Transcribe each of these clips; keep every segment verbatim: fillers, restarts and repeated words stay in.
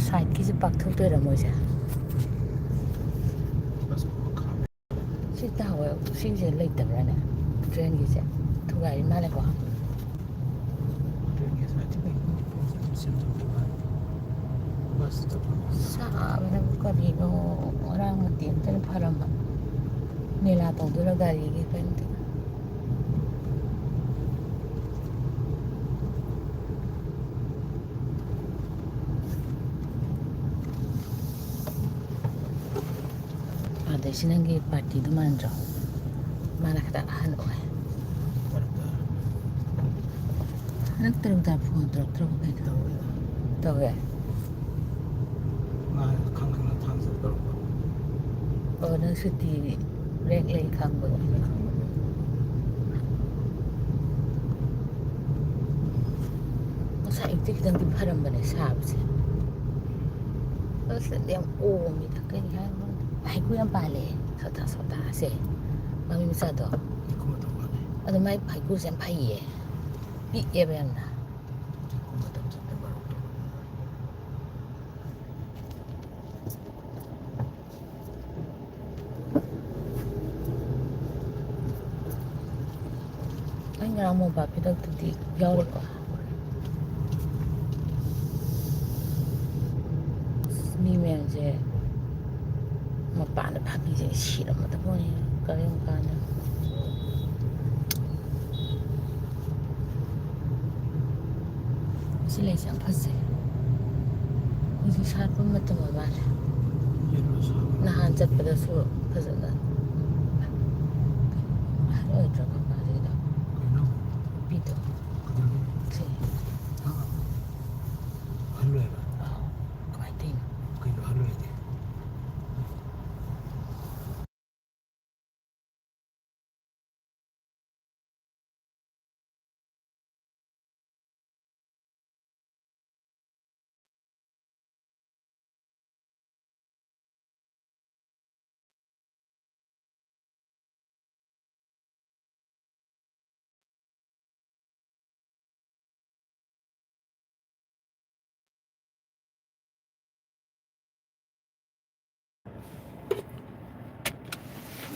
ꯁꯥꯏꯠꯀꯤꯁꯦ ꯄꯥꯛꯊꯣꯛꯇꯣꯏꯔꯥ ꯃꯣꯏꯁꯦ? ꯁꯤ ꯇꯥꯍꯧꯋꯦ, ꯁꯤꯒꯤꯁꯦ ꯂꯩꯇꯕ꯭ꯔꯥꯅꯦ? ꯇ꯭ꯔꯦꯟꯒꯤꯁꯦ ꯊꯨꯒꯥꯏꯔꯤ ꯃꯥꯜꯂꯦꯀꯣ꯫ ꯁꯥꯕꯅꯕꯨ ꯀꯔꯤꯅꯣ, ꯉꯔꯥꯡ ꯃꯇꯦꯛ ꯑꯃꯇꯅ ꯐꯔꯝꯕ꯫ ꯃꯦꯂꯥ ꯇꯧꯗꯣꯏꯔꯣ ꯒꯥꯔꯤꯒꯤ ꯀꯔꯤꯝꯇ? ꯑꯗꯩꯁꯤ ꯅꯪꯒꯤ ꯄꯥꯔꯇꯤꯗꯨ ꯃꯥꯟꯗ꯭ꯔꯣ? ꯃꯥꯅ ꯈꯤꯇꯪ ꯑꯍꯟ ꯑꯣꯏ꯫ ꯅꯪ ꯇꯔꯨꯛ ꯇꯥ ꯐꯣꯟ ꯇꯧꯔꯛꯇ꯭ꯔꯕꯣ ꯀꯩꯅꯣ? ꯇꯧꯋꯦ꯫ ꯇꯧꯋꯦ? ꯃꯥ ꯈꯪ ꯈꯪꯅ ꯊꯥꯡꯖꯕ ꯇꯧꯔꯛꯄ꯫ ꯑꯣ, ꯅꯪ ꯁꯨꯇꯤ ꯕ꯭ꯔꯦꯛ ꯂꯩ ꯈꯪꯕꯒꯤ꯫ ꯉꯁꯥꯏ ꯑꯌꯨꯛꯇꯤ ꯈꯤꯇꯪꯗꯤ ꯐꯔꯝꯕꯅꯦ ꯁꯥꯕꯁꯦ꯫ ꯑꯗꯣ ꯁꯤꯗꯗꯤ ꯌꯥꯝ ꯑꯣꯝꯃꯤꯗ, ꯀꯩ ꯍꯥꯏꯅꯣ ꯈꯪꯗꯦ꯫ ꯍꯩꯀ꯭ꯔꯨ ꯌꯥꯝ ꯄꯥꯜꯂꯦ, ꯁꯣꯇꯥ ꯁꯣꯇꯥꯁꯦ꯫ ꯃꯃꯤ ꯃꯆꯥꯗꯣ꯫ ꯍꯩꯀ꯭ꯔꯨ ꯃꯇꯧ ꯃꯥꯜꯂꯦ꯫ ꯑꯗꯣ ꯃꯥꯏ ꯍꯩꯀ꯭ꯔꯨꯁꯦ ꯌꯥꯝ ꯐꯩꯌꯦ꯫ ꯄꯤꯛꯑꯦꯕ ꯌꯥꯝꯅ꯫ ꯍꯩꯀ꯭ꯔꯨ ꯃꯇꯝ ꯆꯠꯄ ꯃꯔꯨꯞꯇꯣ꯫ ꯑꯩ ꯉꯔꯥꯡ ꯃꯣꯝꯄꯥꯛ ꯐꯤꯗꯛꯇꯨꯗꯤ ꯌꯥꯎꯔꯦꯀꯣ꯫ ꯑꯁ, ꯃꯤ ꯃꯌꯥꯝꯁꯦ ꯃꯄꯥꯟꯗ ꯐꯝꯃꯤꯁꯦ ꯁꯤꯔꯝꯃꯗꯕꯅꯤ ꯀꯔꯤꯒꯨꯝꯕ ꯀꯥꯟꯗ꯫ ꯁꯤ ꯂꯩꯁꯦ ꯌꯥꯝ ꯐꯖꯩ꯫ ꯍꯧꯖꯤꯛ ꯁꯥꯠꯄ ꯃꯇꯝ ꯑꯣꯏ ꯃꯥꯜꯂꯦ꯫ ꯌꯦꯜꯂꯣ ꯁꯥꯕ꯫ ꯅꯍꯥꯟ ꯆꯠꯄꯗꯁꯨ ꯐꯖꯅ ꯑꯍꯜ ꯑꯣꯏꯗ꯭ꯔꯕ ꯃꯥꯜꯂꯤꯗ꯫ ꯀꯩꯅꯣ? ꯅꯨꯄꯤꯗꯣ꯫ ꯀꯩꯗꯧꯔꯒꯦ? ꯁꯤ꯫ ꯍꯥ? ꯑꯍꯜ ꯑꯣꯏꯔꯕ? ꯑꯥ꯫ ꯀꯃꯥꯏꯅ ꯇꯧꯔꯤꯅꯣ? ꯀꯩꯅꯣ ꯑꯍꯜ ꯑꯣꯏꯔꯗꯤ?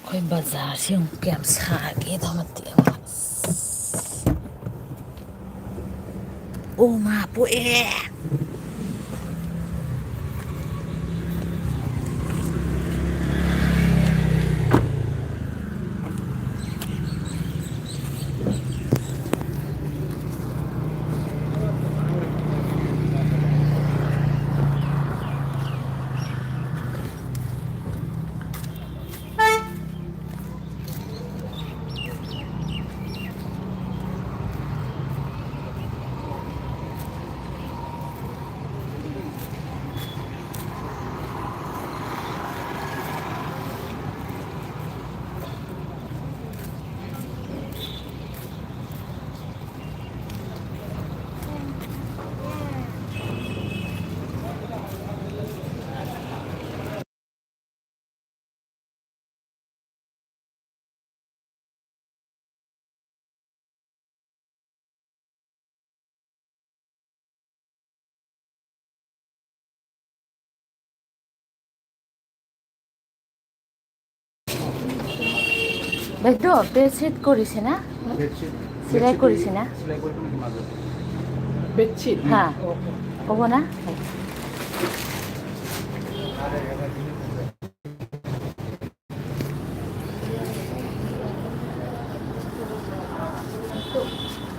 ꯑꯩꯈꯣꯏ ꯕꯖꯥꯔꯁꯤ ꯑꯃꯨꯛ ꯀꯌꯥꯝ ꯁꯥꯒꯦꯗꯣ ꯃꯇꯦꯛ ꯑꯃ꯫ ꯑꯁ꯫ ꯑꯣ ꯃꯥ ꯄꯣꯛꯑꯦ꯫ বাইদেউ, বেডশ্বীট কৰিছে না? বেডশ্বীট। চিলাই বেডশ্বীট কৰিছে না? চিলাই কৰি পেলাই মাজত। বেডশ্বীট? হা। হ'ব না?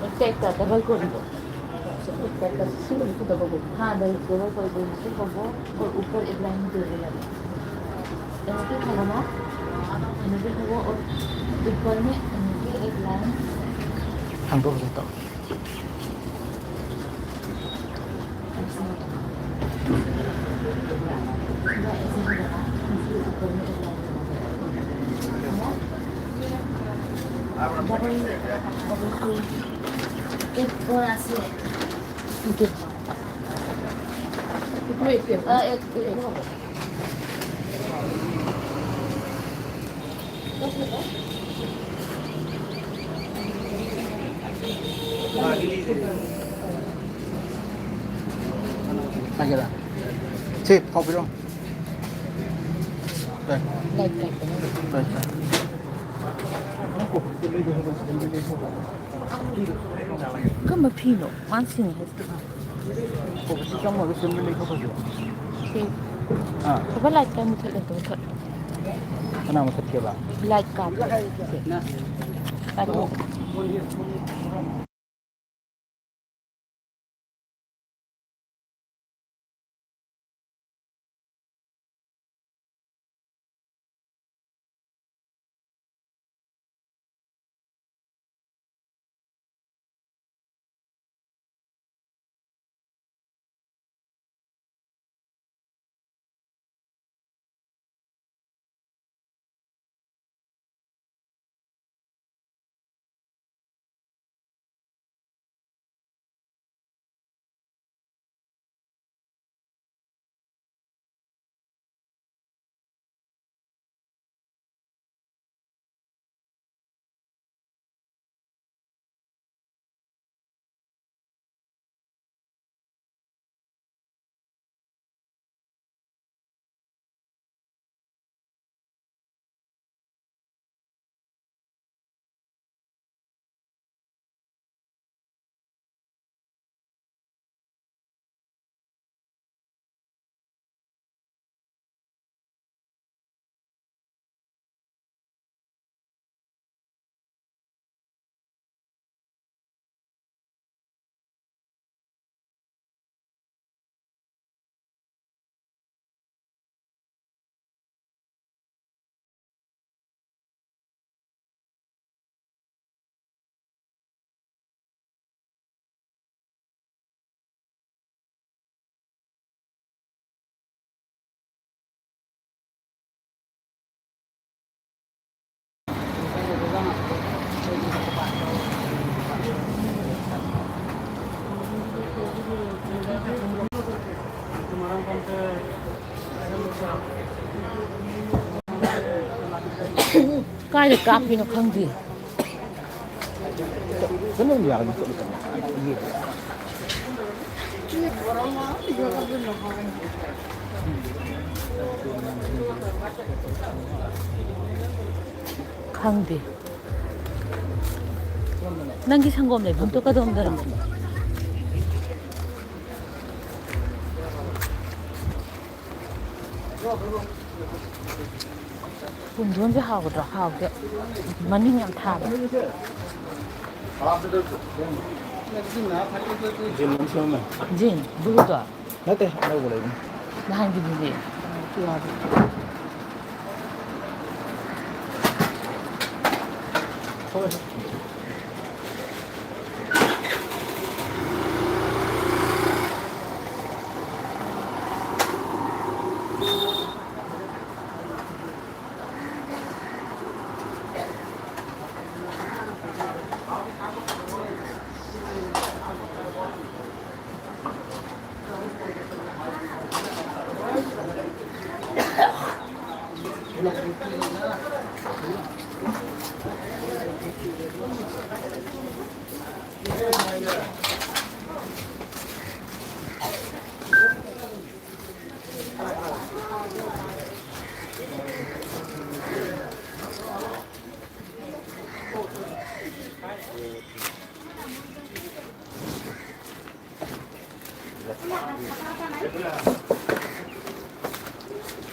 একটা, একটা ডাবল করে দিব। একটা সিঙ্গেল একটু ডাবল করে। হ্যাঁ, ডাবল, ডাবল করে দিন, ঠিক হবো। ওর উপর এক লাইন দিয়ে দিলাম। এনেকে হবো না? এনেকে হবো, ওর উপর মে এনেকে এক লাইন। ꯁꯤ ꯐꯥꯎꯕꯤꯔꯣ꯫ ꯂꯥꯏꯠ ꯂꯥꯛꯄꯅꯦ꯫ ꯂꯥꯏꯠ ꯂꯥꯛꯄꯅꯦ꯫ ꯀꯔꯝꯕ ꯐꯤꯅꯣ ꯃꯥꯅ ꯁꯤꯅꯤ ꯍꯥꯏꯁꯤꯕꯣ? ꯁꯤ ꯕꯕꯥ, ꯂꯥꯏꯠ ꯈꯔ ꯃꯨꯊꯠꯂꯣ, ꯑꯝꯇ ꯃꯨꯊꯠꯂꯣ꯫ ꯀꯅꯥ ꯃꯨꯊꯠꯀꯦꯕ? ꯂꯥꯏꯠ ꯀꯥꯞꯄ꯫ ꯁꯦ꯫ ꯂꯥꯏꯠ ꯃꯨꯊꯠꯂꯣ꯫ ꯀꯥꯏꯗ ꯀꯥꯞꯄꯤꯅꯣ ꯈꯪꯗꯦ꯫ ꯆꯠꯂꯣ, ꯌꯥꯔꯗꯤ ꯆꯠꯂꯣ, ꯆꯠꯂꯣ꯫ ꯈꯪꯗꯦ꯫ ꯅꯪꯒꯤ ꯁꯪꯒꯣꯝ ꯂꯩꯐꯝꯗꯣ ꯀꯗꯣꯝꯗꯅꯣ? ꯄꯨꯡꯗꯣꯟꯁꯦ ꯍꯥꯎꯒꯗ꯭ꯔꯣ? ꯍꯥꯎꯗꯦ꯫ ꯃꯅꯤꯡ ꯌꯥꯝ ꯊꯥꯕ꯫ ꯖꯤꯟ ꯑꯃ ꯁꯦꯝꯃꯝꯃꯦ꯫ ꯖꯤꯟ, ꯕ꯭ꯂꯨꯗꯣ? ꯅꯠꯇꯦ, ꯑꯅꯧꯕ ꯂꯩꯕꯅꯤ꯫ ꯅꯍꯥꯟꯒꯤꯗꯨꯗꯤ? ꯍꯣꯏ꯫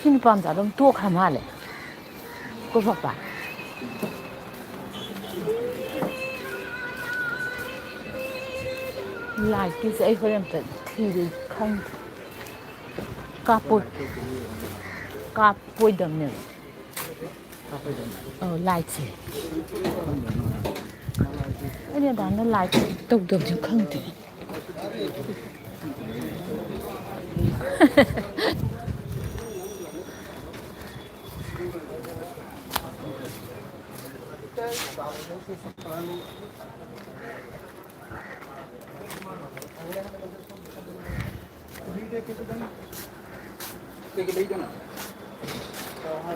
ꯁꯤ ꯅꯨꯄꯥ ꯃꯆꯥꯗꯣ ꯑꯗꯨꯝ ꯇꯣꯛꯈ꯭ꯔ ꯃꯥꯜꯂꯦ꯫ ꯀꯣꯏꯐꯄ꯫ ꯂꯥꯏꯠꯀꯤꯁꯦ ꯑꯩ ꯍꯣꯔꯦꯟ ꯑꯝꯇ ꯊꯤꯔꯨ ꯈꯪꯗꯦ꯫ ꯀꯥꯞꯄꯣꯏ-, ꯀꯥꯞꯄꯣꯏꯗꯕꯅꯦꯕ꯫ ꯑꯧ, ꯂꯥꯏꯠꯁꯦ꯫ ꯑꯩꯗꯤ ꯑꯗꯥꯝꯅ ꯂꯥꯏꯠ ꯇꯧꯗꯕꯁꯦ ꯈꯪꯗꯦ꯫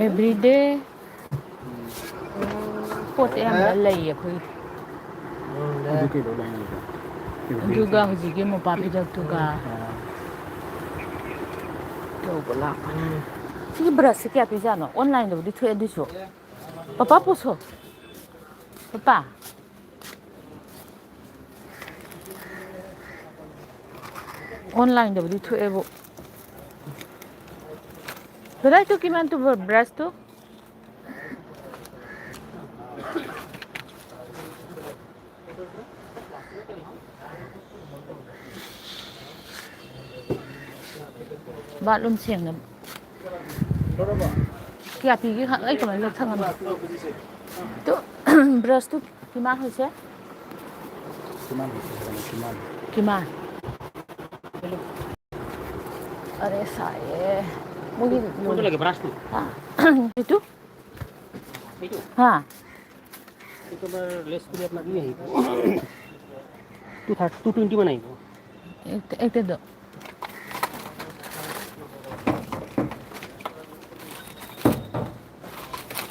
Everyday ꯄꯣꯠꯇꯤ ꯑꯌꯥꯝꯕ ꯂꯩꯌꯦ ꯑꯩꯈꯣꯏꯒꯤ꯫ ꯑꯗꯨ ꯀꯩꯗꯧ ꯂꯥꯛꯏꯅꯣ? ꯑꯗꯨꯒ ꯍꯧꯖꯤꯛꯀꯤ ꯃꯣꯝꯄꯥꯛ ꯐꯤꯗꯛꯇꯨꯒ ꯂꯧꯕ ꯂꯥꯛꯄꯅꯦ꯫ ꯁꯤꯒꯤ ꯕ꯭ꯔꯁꯁꯦ ꯀꯌꯥ ꯄꯤꯖꯥꯠꯅꯣ? ꯑꯣꯟꯂꯥꯏꯟꯗꯕꯨꯗꯤ ꯊꯣꯛꯑꯦ ꯑꯗꯨꯏꯁꯨ꯫ ꯄꯄꯥ ꯄꯨꯁꯣ꯫ ꯄꯄꯥ꯫ Online ꯗꯕꯨꯗꯤ ꯊꯣꯛꯑꯦꯕꯨ꯫ ꯀꯗꯥꯏ ꯇꯨ ꯀꯤꯃꯥꯟ ꯇꯨ ꯕ꯭ꯔꯁ ꯇꯨ? ꯕꯥꯠꯔꯨꯝ ꯁꯦꯡꯅꯕ꯫ ꯀꯌꯥ ꯄꯤꯒꯦ ꯈꯪ-, ꯑꯩ ꯀꯃꯥꯏꯅ ꯂꯧꯊ ꯉꯝꯗꯦ? ꯇꯨ, ꯕ꯭ꯔꯁꯇꯨ ꯀꯤꯃꯥꯟ ꯍꯣꯏꯁꯦ? ꯀꯤꯃꯥꯟ ꯍꯣꯏꯁꯦ, ꯀꯤꯃꯥꯟ꯫ ꯀꯤꯃꯥꯟ꯫ ꯑꯔꯦ ꯁꯥꯏꯌꯦ꯫ ꯃꯣꯏꯒꯤ ꯀꯣꯟꯗ ꯂꯩꯒꯦ, ꯕ꯭ꯔꯁꯇꯨ? ꯍꯥ? ꯏꯇꯨ? ꯏꯇꯨ? ꯍꯥ? ꯏꯇꯨ, ꯂꯦꯁ ꯀꯨꯂꯤ ꯑꯞꯅꯥ ꯏ ꯍꯩ꯫ Two thirty, two twenty one ꯍꯩ꯫ Act, ꯑꯦꯛꯇꯗ꯫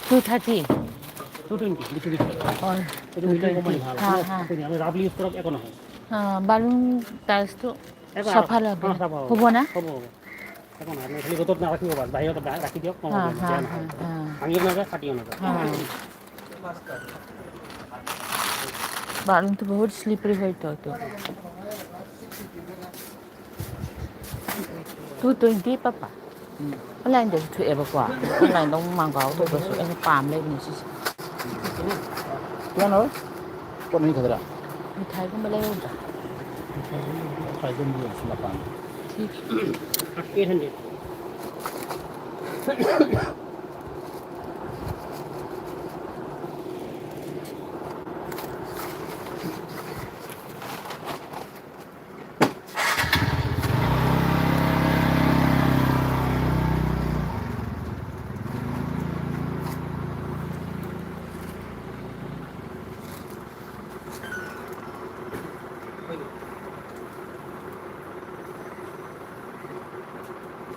Two thirty? Two twenty, little bit. ꯑꯣ, ꯑꯗꯨ ꯃꯤꯗꯤ ꯇ꯭ꯋꯦꯟꯇꯤ꯫ ꯃꯃꯜ ꯍꯥ, ꯍꯥ꯫ ꯑꯩꯈꯣꯏꯅ ꯌꯥꯝꯅ ꯔꯐꯂꯤ ꯌꯨꯁ ꯇꯧꯔꯛ ꯑꯦꯀꯣ ꯅꯍꯣꯏ꯫ ꯑꯥ, ꯕꯥꯠꯔꯨꯝ ꯇꯥꯏꯜꯁꯇꯨ ꯑꯦ, ꯕꯥ, ꯁꯐꯥ ꯂꯕ꯫ ꯑꯥ, ꯁꯐꯥ ꯍꯣꯕ ꯅ? ꯍꯣꯕ, ꯍꯣꯕ꯫ ꯑꯦꯀꯣ ꯅꯍꯣꯏ ꯈꯥꯂꯤ ꯕꯣꯇꯜ ꯅ ꯔꯈꯤ ꯍꯣꯕ, ꯕꯥꯍꯤꯔ ꯇ ꯕꯥꯍꯤꯔ ꯔꯈꯤ ꯗꯤꯌꯣ, ꯀꯣ ꯍꯥ, ꯍꯣꯕ, ꯍꯥ, ꯕꯤꯌꯥ ꯅ ꯍꯥ, ꯍꯣꯕ꯫ ꯍꯥ꯫ ꯍꯥꯡꯒꯤꯌꯣ ꯅ ꯕꯥ, ꯀꯥꯇꯤꯌꯣ ꯅ ꯕꯥ꯫ ꯍꯥ꯫ ꯕꯥꯠꯔꯨꯝ ꯇꯨ ꯕꯍꯨꯠ ꯁ꯭ꯂꯤꯄꯔꯤ ꯍꯣꯏ ꯇꯣ, ꯇꯣ꯫ Two twenty ꯄꯥꯄꯥ꯫ ꯎꯝ꯫ Online ꯗꯁꯨ ꯊꯣꯛꯑꯦꯕꯀꯣ꯫ Online ꯗ ꯑꯃꯨꯛ ꯃꯥꯡꯒꯥꯎ ꯇꯧꯕꯁꯨ ꯑꯩꯅ ꯄꯥꯝ ꯂꯩꯕꯅꯦ ꯁꯤꯁꯦ꯫ ꯀꯌꯥꯅꯣ? ꯄꯣꯠ ꯑꯅꯤ ꯈꯛꯇꯔꯥ? ꯃꯤꯊꯥꯏꯒꯨꯝꯕ ꯂꯩꯔꯣꯏꯗ꯭ꯔꯥ? ꯃꯤꯊꯥꯏꯒꯨꯝꯕ ꯂꯩꯔꯁꯨ ꯃꯄꯥꯟꯗ꯫ ꯊꯤꯒꯦ꯫ Eight hundred꯫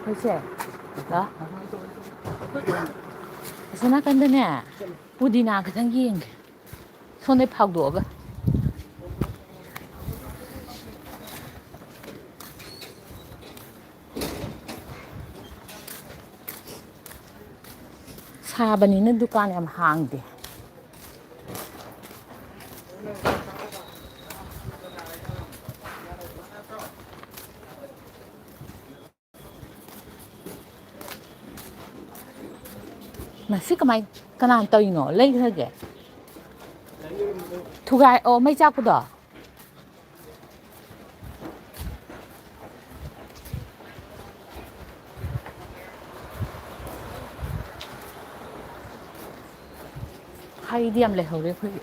ꯍꯣꯏꯁꯦ꯫ ꯂꯥ꯫ ꯑꯁꯣꯝ ꯅꯥꯀꯟꯗꯅꯦ, ꯄꯨꯗꯤꯅꯥ ꯈꯤꯇꯪ ꯌꯦꯡꯒꯦ꯫ ꯁꯣꯝꯗꯩ ꯐꯥꯎꯗꯣꯛꯑꯒ꯫ ꯁꯥꯕꯅꯤꯅ ꯗꯨꯀꯥꯟ ꯌꯥꯝ ꯍꯥꯡꯗꯦ꯫ ꯁꯤ ꯀꯃꯥꯏ, ꯀꯅꯥꯅ ꯇꯧꯔꯤꯅꯣ? ꯂꯩꯈ꯭ꯔꯒꯦ꯫ ꯊꯨꯒꯥꯏ, ꯑꯣ, ꯃꯩ ꯆꯥꯛꯄꯗꯣ? ꯍꯩꯗꯤ ꯌꯥꯝ ꯂꯩꯍꯧꯔꯦ ꯑꯩꯈꯣꯏꯒꯤ꯫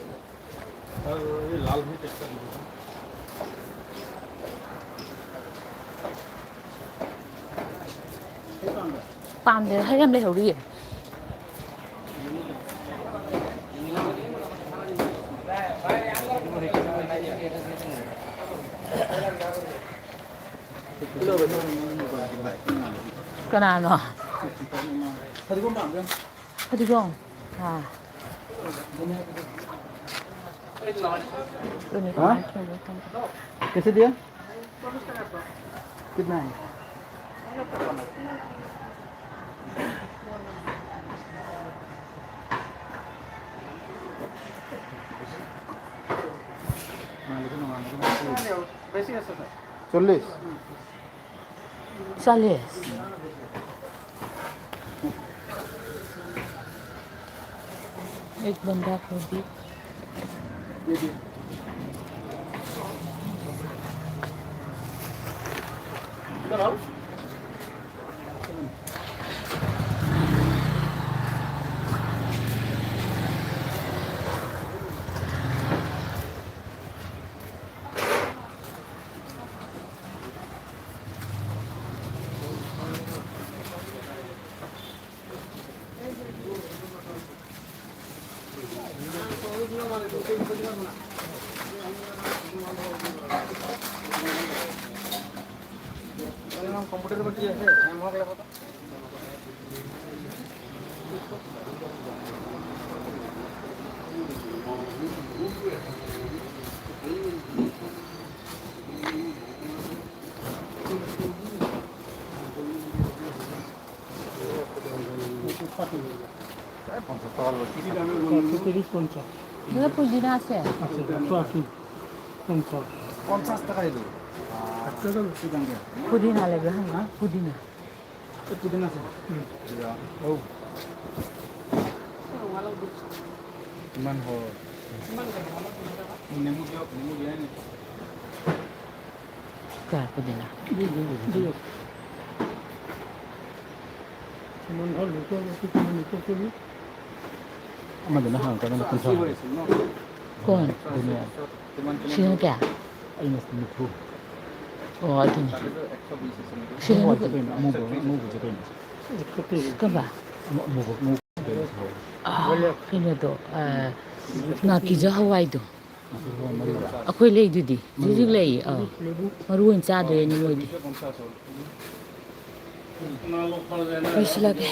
ꯄꯥꯝꯗꯦ, ꯍꯩ ꯌꯥꯝ ꯂꯩꯍꯧꯔꯤꯌꯦ꯫ ꯀꯅꯥꯅꯣ? ꯐꯗꯤꯒꯣꯝ꯫ ꯑꯥ꯫ ꯑꯗꯨꯅꯤ ꯍꯥ? ꯀꯃꯥꯏꯅ ꯊꯣꯡꯕ ꯈꯪꯗꯦ꯫ कैसे दिया? कितना है? চল্লিশ। चालीस। एक बंधा गोभी। একশো তিরিশ, পঞ্চাশ। দাদা, পুদিনা আছে? আছে, একশো আশি, পঞ্চাশ। পঞ্চাশ টাকা দিল। একশো টাকা। পুদিনা লাগবে, হ্যাঁ, পুদিনা। এই পুদিনা আছে? হুম। ও। কিমান হ'ল? নেমু দিয়ক, নেমু দিয়াই নাই। কাৰ পুদিনা? ꯀꯃꯥꯏꯅ ꯍꯥꯡꯉꯛꯀꯗꯣꯏꯅꯣ? ꯀꯨꯟꯊ꯭ꯔꯥ꯫ ꯀꯣꯟ? ꯑꯗꯨꯅꯦ꯫ ꯁꯤꯅ ꯀꯌꯥ? ꯑꯩꯅ ꯅꯤꯐꯨ꯫ ꯑꯣ, ꯑꯗꯨꯅꯤ꯫ ꯁꯤꯗꯅ ꯑꯉꯧꯕꯁꯦ ꯀꯩꯅꯣ? ꯑꯉꯧꯕ, ꯑꯉꯧꯕꯁꯦ ꯀꯩꯅꯣ? ꯀꯝꯕ? ꯑꯃ-, ꯑꯃꯨꯕ, ꯑꯉꯧꯕ ꯀꯩꯅꯣ? ꯑꯥ, ꯀꯩꯅꯣꯗꯣ, ꯑꯥ, ꯉꯥꯀꯤꯖ ꯍꯋꯥꯏꯗꯣ꯫ ꯉꯥꯀꯤꯖ ꯍꯋꯥꯏ ꯃꯔꯨꯗꯣ? ꯑꯩꯈꯣꯏ ꯂꯩꯗꯨꯗꯤ꯫ ꯍꯧꯖꯤꯛ ꯂꯩ꯫ ꯑꯥ꯫ ꯃꯔꯨ ꯑꯣꯏꯅ ꯆꯥꯗꯣꯏꯅꯦ ꯃꯣꯏꯗꯤ꯫ ꯂꯣꯏꯁꯤꯜꯂꯒꯦ꯫